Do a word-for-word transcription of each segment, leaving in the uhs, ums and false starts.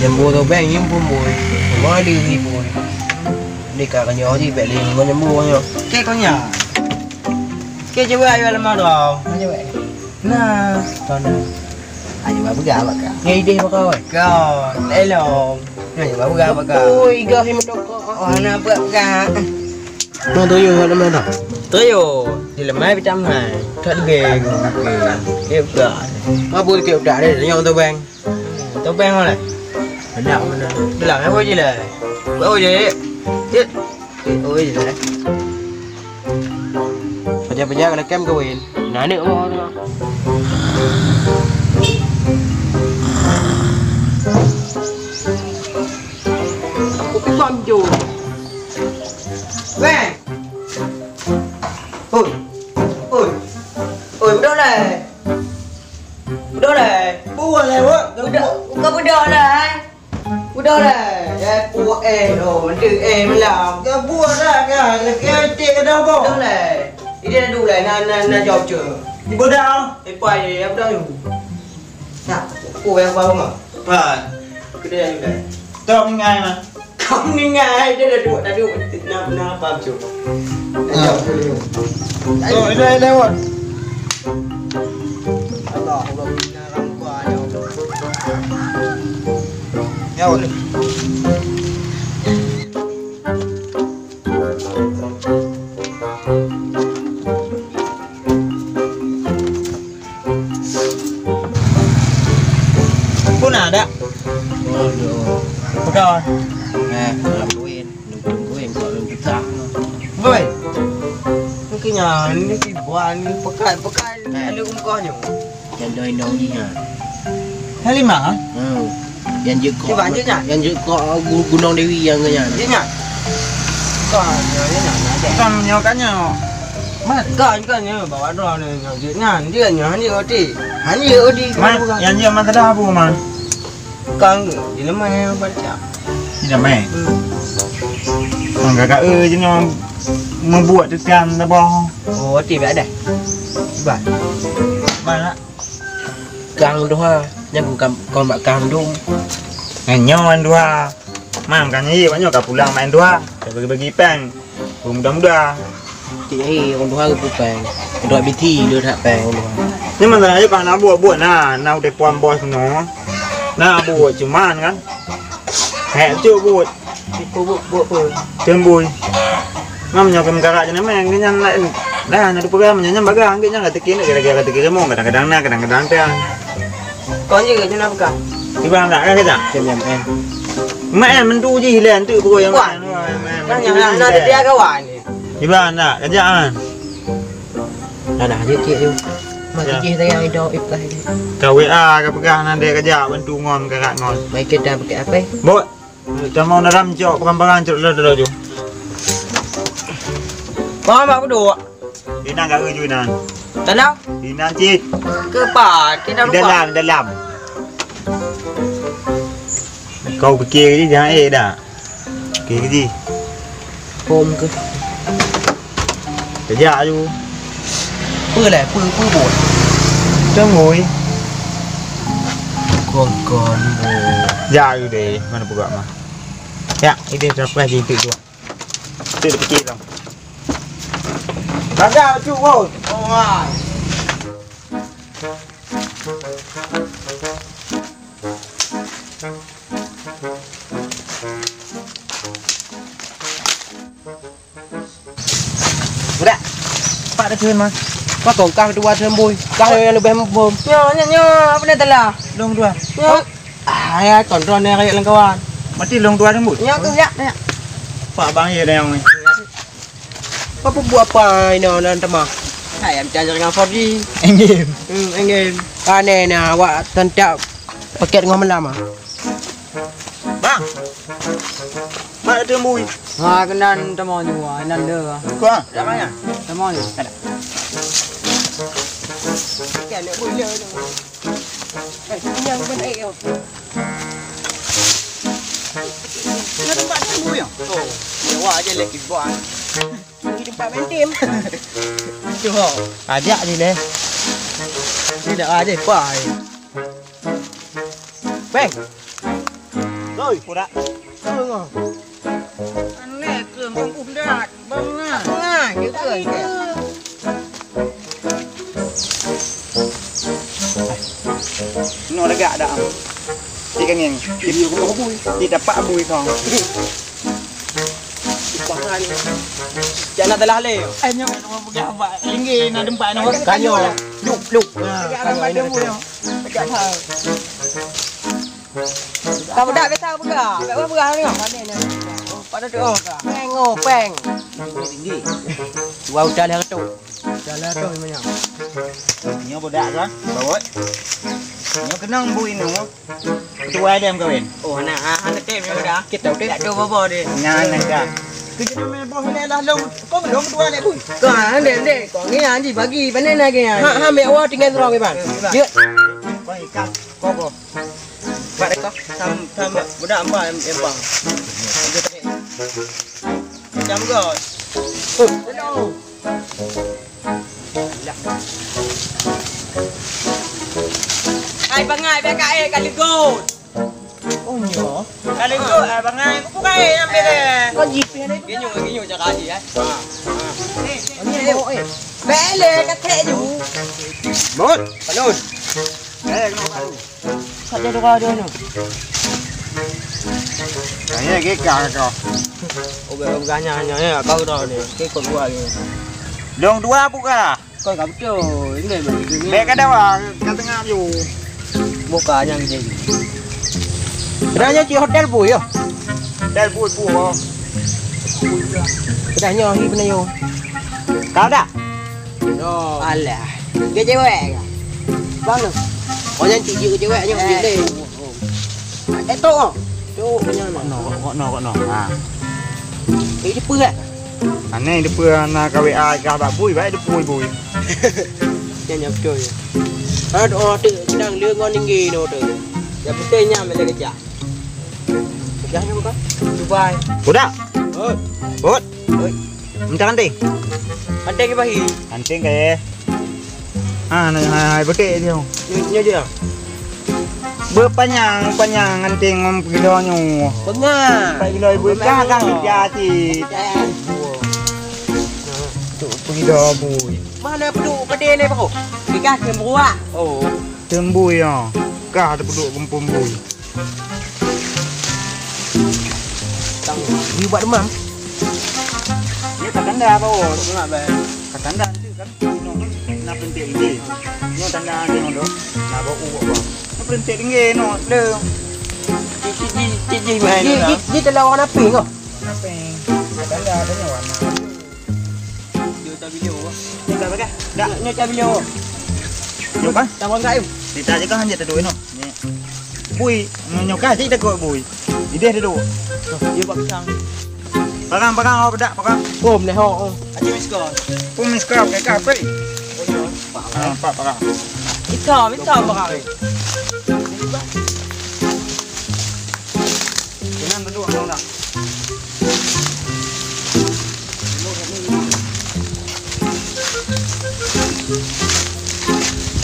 Nyang bu tobeng nyan pun bui. Semua di ribui. Di ka nyoe ji bèk lé ngon nyang bu nyoe. Keu kau nyan. Keu jaweueb ayo lemah droe. Jaweueb. Nah, kau nah. Ayo ba peugah bak kau. Ngai ideh bak kau, eh? Kau, elong. Ayo ba peugah bak kau. Ui, gah yang mendokok. Oh, nak buat peugah. Nah, tuyuh kat lemah dah. Tuyuh, di lemah picam hai. Tak degeng. Dia buka. Apa dia buka dia? Tanya orang tobeng. Hmm, tobeng mana? Ada mana? Dalam apa je lah? Bawa je. Cit. Oh, iya. Pajan-pajan keuneuk kem kawin. Nah, aneuk awak tu. Kopi bam jo. Weh. Oi. Oi. Oi, beudôh lé. Beudôh lé. Buah lé, Wak. Beudôh, bukan beudôh lé. Udah lah, ya, puak eh, oh, mantap eh, malam. Ka buat dah, ka, lagi adik ka dah, boh. Udah lah. Ini dah dulu lah, nak, nak, nak jawab je. Ibu dah. Eh, pai, ya, udah dulu. Nak, aku yang bawa mah. Pai. Kedai yang udah. Tom ngai mah. Kau ni ngai, dia dah duduk, dah duduk. Nak, nak apa tu? Nak jawab dulu. Oh, ini, ini, Wan. Allah, Allah. Nyawa. Pun ada. Waduh. Pegang. Eh, nak duit. Nunggu-nunggu yang buat orang buta. Boy. Mungkin nyan ni kiban ni pekat-pekat. Eh. Ada ungkah nyoe. Yang doi nong ni ha. Halimah? Hmm. Yang jeuet kok. Cuba, jeuet nyan. Yang jeuet kok, uh, Gu-, Gunong Dewi yang nyan. Jeuet nyan. Kok nyoe, jeuet nyan, ada. Bukan nyoe kan nyoe. Mat. Kok, kok nyoe, bawa droe nyoe, jeuet nyan. Jeuet nyan, jeuet odi. Hanya odi. Mat, yang jeuet masalah apa, Mat? Kang, di lemah yang baca. Di lemah? Hmm. Kang kakak, eh, je nyoe membuat tekan dah boh. Oh, oti bak dah. Cuba. Mana? Kang dua, nyan bukan, kon bak kang dum. Nyan nyoe dua. Mang kan ye, banyak ka pulang main dua. Ka bagi-bagi peng. Mudah-mudah. Cik Yai, ureueng tuha geupeu péng. Dua biti le that péng ureueng tuha. Nyoe mantong aja ka na buet-buet na, na udép puan bos keunoe. Na buet cuman kan. Hék cuk buet. Iku buet, buet peue? Teumbui. Mam nyoe keu meukarak je namé, nyan laén. Dah na dipeugah meunyoe nyan bagah, nyan ka teuki, kira-kira ka teuki seumong, kadang-kadang na, kadang-kadang tan. Kon jeuet keunoe peugah. Iban dak ka kejak? Mak eh mentu jih lé antuk pukul yang. Wah. Kan yang nak dia kawan ni. Iban dak kejak kan? Dah dah jeuet cik tu. Mak jih sayang itu ikhlas ni. Ka W A ka peugah nan dek kejak bantu ngon karat ngon. Mai kita pakai apa? Bot. Kamu dalam cok pekan-pekan cok dulu dulu ju. Faham aku duk? Inan kat uju inan. Dalam? Inan cit. Ke pat? Ke dalam? Dalam, dalam. Kau fikir je jangan eh dah. Fikir je. Pom ke? Kejap aju. Peue lé? Peue, peue buet? Tunggu. Kon, kon, bu. Jak aju deh, mana peugah mah. Ya, ini surprise je itu dua. Itu dipikir tau. Gagal tu, bos. Oh, wah. Budak. Pak dah turun mah. Pak kong kah dua turun bui. Kah yang lebih mumpung. Nyo, nyo, nyo, apa ni telah? Long dua. Nyo. Ah, ya kontrol ni rakyat lengkawan. Mati long dua turun bui. Nyo tu ya, ya. Pak bang ye dah yang ni. Apa buat apa ina nan temah? Hai, am cari dengan four G. Enggih. Hmm, enggih. Aneh nah, awak tentang paket ngah malam ah. Bang. Mak ada bui. Ha, kenan temo ni, wah, nan de. Kau? Dah kaya. Temo ni. Ada. Pakai nak bui le. Eh, yang benar eh. Nak tempat ni bui ya? Oh, ya wah aja lagi buat. Di tempat main tim. Cuba. Ajak ni deh. Ni dah ada pai. Bang. Oi, pura. Aneh ke bang udah, bang ah. Nah, gitu aja. Nyoe lagak dak. Cik kan yang. Iya, aku mau bui. Cik dapat bui kau. Bahan. Jangan telah le. Eh, nyoe nak peugah bak linggih na tempat nyoe. Kanyo. Luk, luk. Ha, kanyo. Lagak dah. Kamu dak biasa peugah. Dak peugah ni. Pada tu. Peng, oh, peng. Tinggi. Dua udah lah tu. Jalan tu memangnya. Nyoe budak kan, bawot. Nyoe kenang bu inu. Ketua dia kawin. Oh, anak, ah, anak tem nyoe budak. Kita udah. Tak ada apa-apa dia. Nyan, nyan, dah. Kerja tu main boh ni lah long. Kau belum ketua ni, bu? Kau, ah, dek, dek. Kau ni, ah, Haji, bagi. Mana nak, ah? Ha, ha, mek awak tinggal terang, Iban. Ya. Kau ikan, kau, kau. Bak dekat. Tam, tam, budak empat, empat. Macam gas. Oh, hello. Hai, bangai, biar kat air, kat legot. Oh, nyo. Kat legot, hai, bangai. Aku bukan air, ambil deh. Kau jipih ni. Ginyuk, ginyuk cakap haji, eh. Ha. Ni, ni, ni. Bele, kat trek ju. Mut. Balon. Eh, kenapa tu? Kat dia dua dia ni. Tanya ke kau tu. Oke, oke, hanya, hanya, ya, kau dah ni. Ke kau dua ni. Long dua buka. Kau tak betul. Ini memang. Baik kata wah, kat tengah tu. Buka yang dia. Sebenarnya di hotel bu ya. Hotel bu bu. Sebenarnya ni pernah yo. Kau dah? Yo. Alah. Dia cewek ke? Bang tu. Oh, yang cik cewek nyo. Eh. Cik deh. Eh, tu, oh. Tu, punya mana? Kok no, kok no, kok no. Ha. Eh, dia pun kan? Aneh dia pun na K W A kah bak bui, baik dia pun bui. Yang nyam betul ya. Kalau tu, oh, tu, sedang dia ngon tinggi tu, tu. Yang penting nyam ada kejap. Kejap ni bukan? Dubai. Udah? Oh. Bot. Oi. Minta kanting. Kanting ke bahi? Kanting ke? Ha, nah, hai, hai, betik dia. Ni, ni dia. Berpanyang, panyang kanting ngom pegilo nyu. Pengah. Empat kilo ibu ikan kan dia cik. Tu pegilo bui. Mana peduk pedih ni, Pak? Ikan kembuak. Oh. Tembui ya. Kah ada peduk gempung bui. Tang, you buat demam? Ni tak tanda apa, oh, tak tanda. Enggak, bang. Tak tanda tu kan. Nak perintik tinggi. Ni tanda ni, oh, dok. Nak bawa uang, bang. Nak perintik tinggi, no, le. Di, di, di, di, di, di, di, di telah warna pink, oh. Warna pink. Tak tanda, ada ni warna. Dia tak bila, oh. Ni tak pakai? Tak. Ni tak bila, oh. Jom, kan? Tak bangga, eh. Kita je kan hanya tak duit, no. Ni. Bui, nyoe ka cit takot bui. Ideh duduk. Dia buat pisang. Parang, parang, awak bedak, parang. Pom neh, oh, oh. Aji miskol. Pom miskol, kayak apa? Oh, iya. Ah, empat parang. Ikan, ikan parang, eh. Jangan duduk, kalau nak.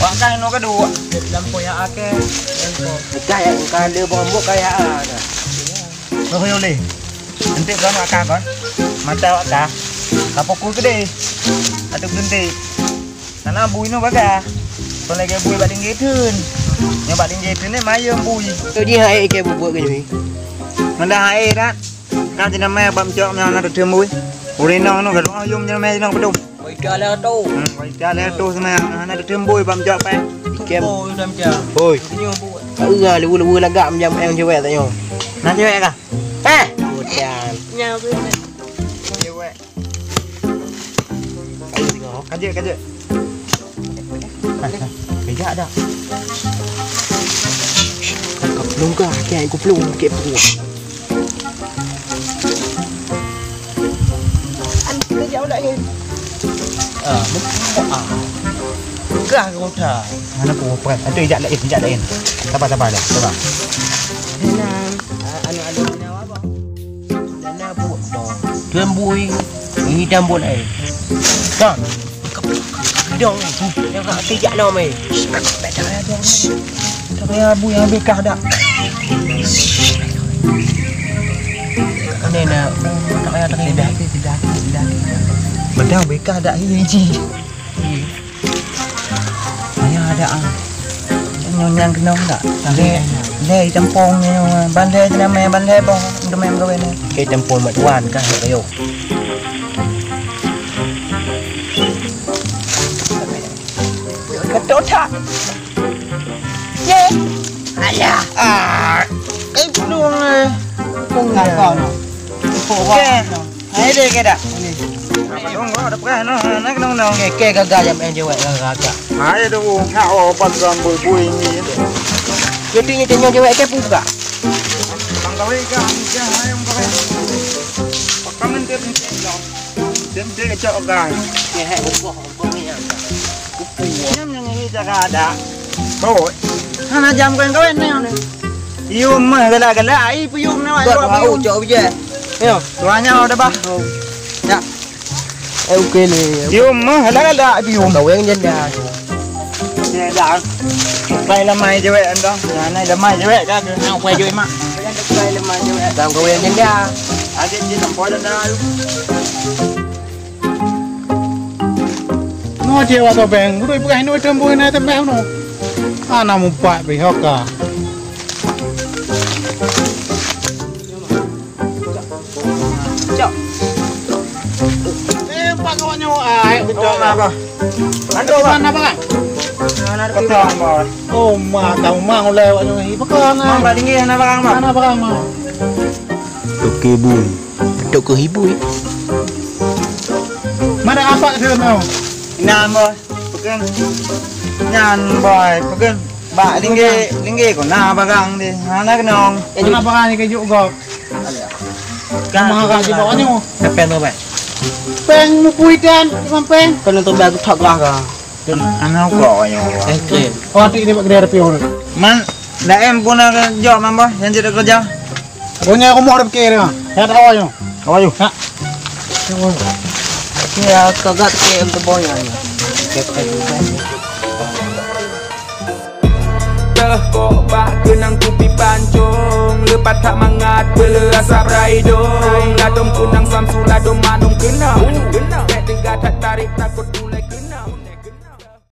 Wak kah inoe ka duek. Lampu ya ake. Lampu. Kah ya, kah le bombok kah ya, ah, kah. Roh yo le. Entek kon wak kah kon. Mata wak kah. Ka pukul gede. Atau berhenti. Karena bui nyoe bagah. Kon lagèe bui bak linggih theun. Nyoe bak linggih theun ni mayem bui. Tu jih hai ke bubuet ke jui. Nanda hai dah. Ka jinamai bak meucok nyang na teuteum bui. Ureueng inong nyoe gadôh yum jinamai inong padum. Bak ita lhèe reutôh. Hmm, bak ita lhèe reutôh seumai na teuteum bui bak meucok pèng. Kem. Oh, dah macam. Hoi. Nyoe buet. Ka eu leue-leue lagak meujam nyang cewek tanyoe. Na cewek kah? Eh! Udah. Nyawa. Cewek. Kajak, kajak. Bejak dah. Nunggu kek pun. Ah, ah. Gah ke kota. Mana pun, pun. Itu ijak lain, ijak lain. Sabar, sabar dah, sabar. Ada nang, ah, anu, anu, anu apa? Dana buet dong. Tuan bui, ini tambun ai. Dong. Dong, yang kat tijak nom ai. Tak payah dong. Tak payah bui yang bekah dah. Ni na, tak payah tadi. Sudah, sudah, sudah. Bedah beka dak hi ji. Ayah ada ah. Nyonya nyan keunoe dak? Deh, deh, tempong nyoe. Ban deh, nama ban deh boh. Demam gawe ni. Ke tempong mak tuan kah, ayo. Ketok tak? Ye. Ayah. Ah. Eh, belum, eh. Belum, eh. Kau, no. Kepuk. Okey. Hai deh, ke dak? Ni. Apa dong, ada perah, no. Nak, no, no. Okey, okey, gagal jam main jawab, gagal. Hai dong, nak, oh, pas gambul bui ni. Jadi, ni tanya jawab ke buka? Bang gawe ke, ni ke, hai, bang gawe. Pakai nanti, nanti, no. Nanti, cok, kan. Okey, hai, buka. Nyam nyang ngieng jaga ada. Bawa. Hana jam kawen-kawen ni. Yum mah galak-galak ai puyum ni. Buat bau cok bijak. Yo, tuanya udah bah. Ya. Eh, okey ni. Yum mah galak-galak puyum. Kawen janda. Ya dah. Pai lamai jawek anda. Nah, lamai jawek kan. Nak pai jawek mak. Pai lamai jawek. Bang kawen janda. Adik dia nampak dah. Nyoe cewek atau beng, gurui peugah inoe teumbui na teumbeh unoe. Ana mupat pih hoka. Cok. Eh, empat kawan nyoe, ah, ayo betul. Oh, apa? Mana, Bang? Mana, Bang? Oh, ma, kamu mang ulai awak nyoe. Pekan, ah. Mang, Bang, tinggi, mana, Bang, Bang? Mana, Bang, Bang? Okey, Bun. Betul ke hibur, ya? Mana apak dia, Bang? Nah, Bang. Pekan. Nyan, boy, pekan. Bak linggit, linggit ko na barang deh. Hana kenong. Mana barang ni kejuk gop? Kan mahal kan jebak nyoe. Peng tu, Bang. Peng mupui dan, Bang, peng. Kena tu bag tak lah ka. Ana ko nyoe. Okey. Oh, adik dia bak kedai rapi orang. Man, daem pun nak jawab mambah yang tidak kerja. Punya rumah ada fikir dia. Ya tak awal nyoe. Awal nyoe. Ha. Ya, kagat ke yang tebong ya. Teuh kok bak keunang kupi pan.